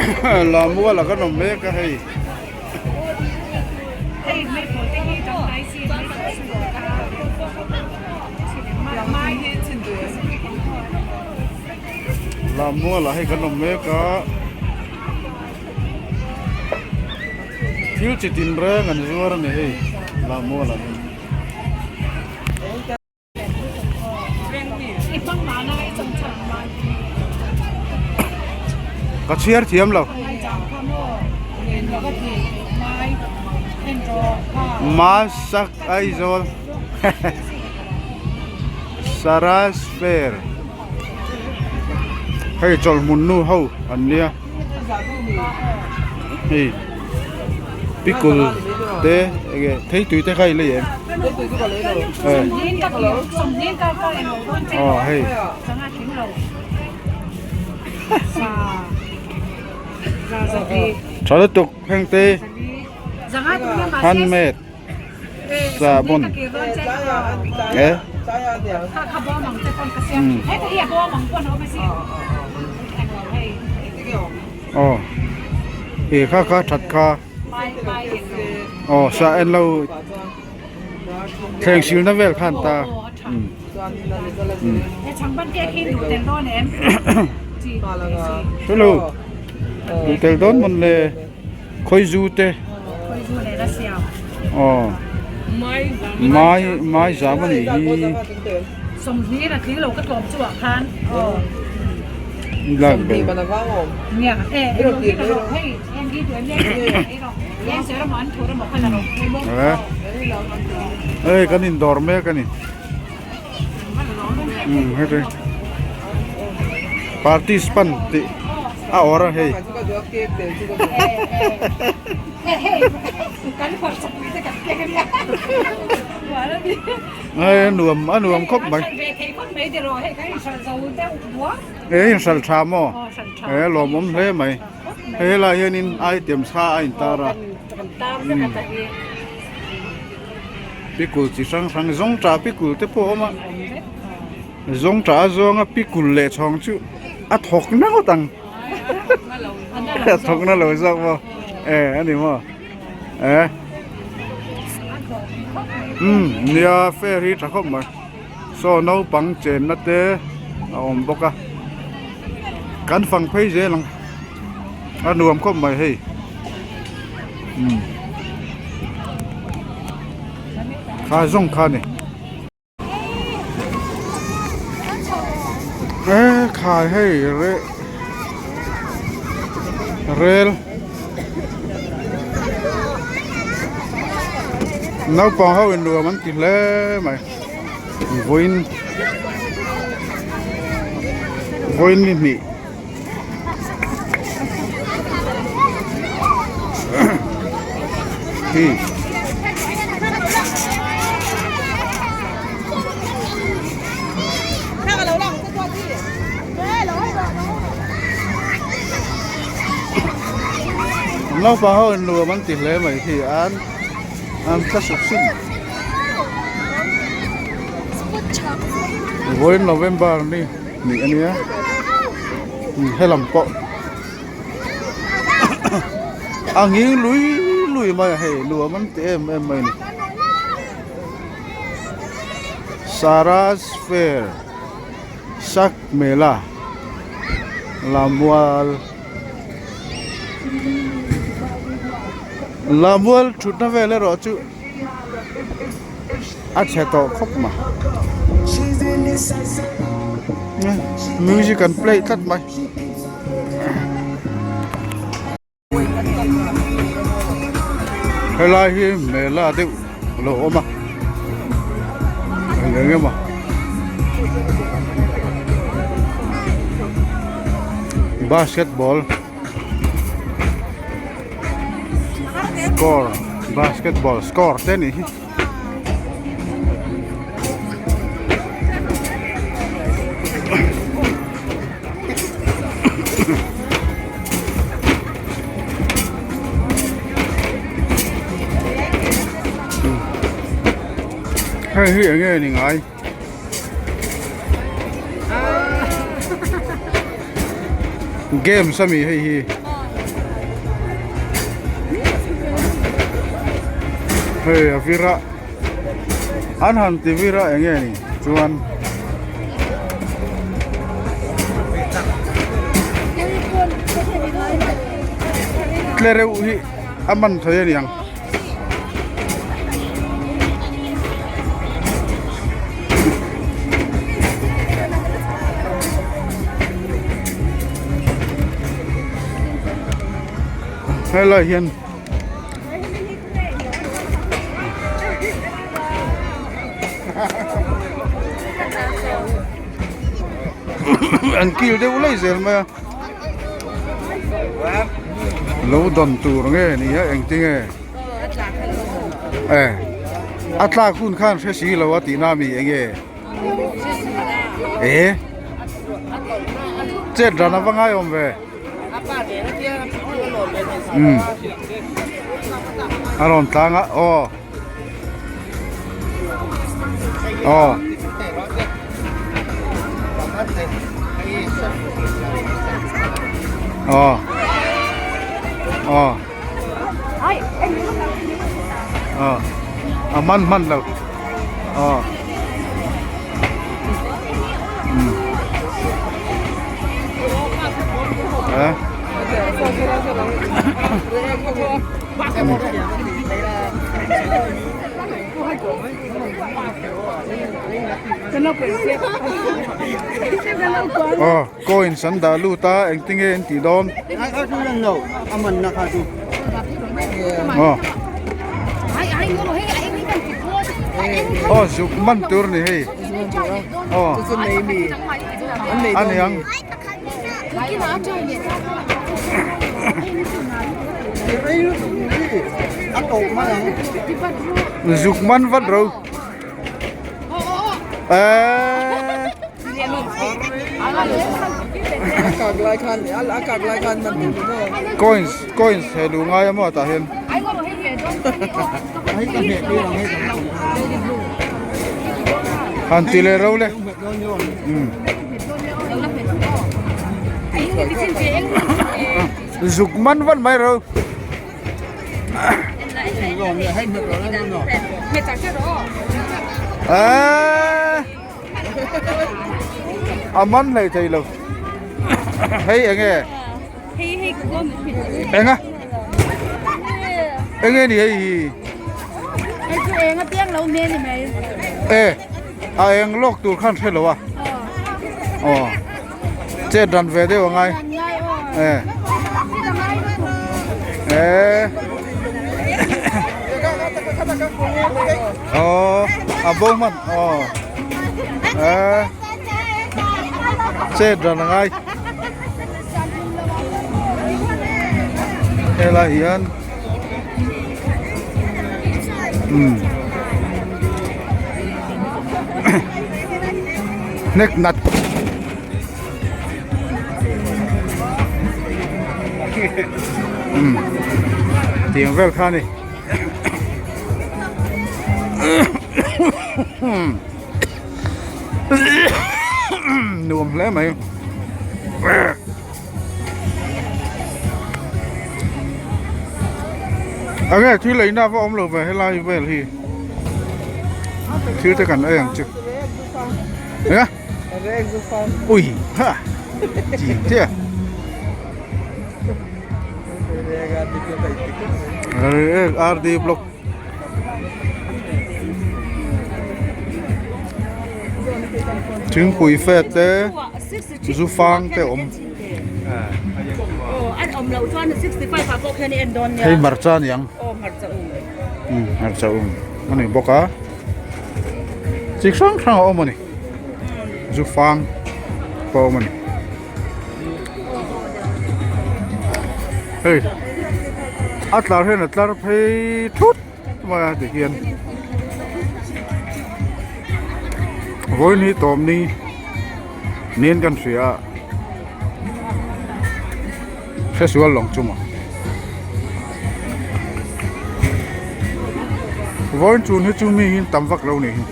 Lamual a kan awm mek a hei. Lamual ah hei kan awm mek a thil chi tin reng an zuar a ni hei Lamual ah hian. Ka chhiar thiam lo. Masak Aizawl Saras Fair hei chawlhmun nu ho an nia hei Pickle te enge theitui te kha i lei em? Aw hei. Tha lutuk heng te handmade sahbawn e. Aw ih kha kha that kha aw sa en lo thleng silna vel khan ta hello duh tel dawn mawn le khawi zu te aw mai mai zam a nih hi. Hei kan indawr mek a ni umm heti participant tih a awr a hei. Hei a nuam a nuam khawp mai. He in hral tha maw? He lawmawm hle mai. Hei helai hianin item sa a intar a. Pikul chi hrang hrang zawngtah pikul te pawh a awm a. Zawngtah a zawnga pikul leh chhawng chu a thawk na ngawt ang. A thawk na lo zawk maw? E a ni maw? E. Umm nia fair hi tha khawp mai. Saw naupang chenna te a awm bawk a kan fang phei zel ang a nuam khawp mai hei umm kha zawng kha a ni e khai hei reh rel. Naupang ho in nuam an ti hle mai vawiin vawiin ni hnih hi Naupang ho in nuam an ti hle mai khi an an tla sup sup vawiin November ni nih a nia helam pawh a nghing lui lui mai a hei nuam an ti em em mai a ni Saras Fair. Sak Mela Lamual Lamual thutna vel erawh chu a chhe tawh khawp mai music an play tlat mai. Helai hi mela deuh a lo awm a eng eng emaw basketball score basketball score te a nih hi. Hei hi eng nge ni ngai games ami hei hi. Hei a vir a an han ti vir a eng nge ni chuan tle reuh hi a man thei a niang. Helai hian an kil deuh lai zel mai a lo dawn tur nge ni a engtinge e a tlak hun khan hre si lo a tihna mi enge e chet ran a va ngai awm ve. Umm a rawn tlang a aw aw aw aw aw a man hman lo aw Aw coins an dah lut a engtinge an tih dawn aw aw zuk man tur a ni hei aw a ni ang. Zuk man vat ro eee coins coins he lu ngai a maw tah hian han ti leh ro le umm. Zuk man vat mai ro. Eee a man hlei thei lo hei enge enga enge ni hei hi e a eng lawk tur khan hre lo a aw chet ran ve deuh angai e e aw a bo hman aw e chet ran angai helai hian umm hnek nat umm tiang vel kha a ni nuam hle mai. Enge thil ei na va awm lo ve helai vel hi thil te kan ei ang chu eng a ui ha chi che RD block thingpui fe te zu fang te awm hei hmarcha a ni ang umm hmarcha um a ni bawk a chi hrang hrang a awm a ni zu fang pawh a awm a ni hei a tlar hian a tlar phei thut mai a tihian vawiin hi tawm ni. Nen kan hria a hresual lawng chu maw vawiin chun hi chu mi hi an tam vak lo nih hi.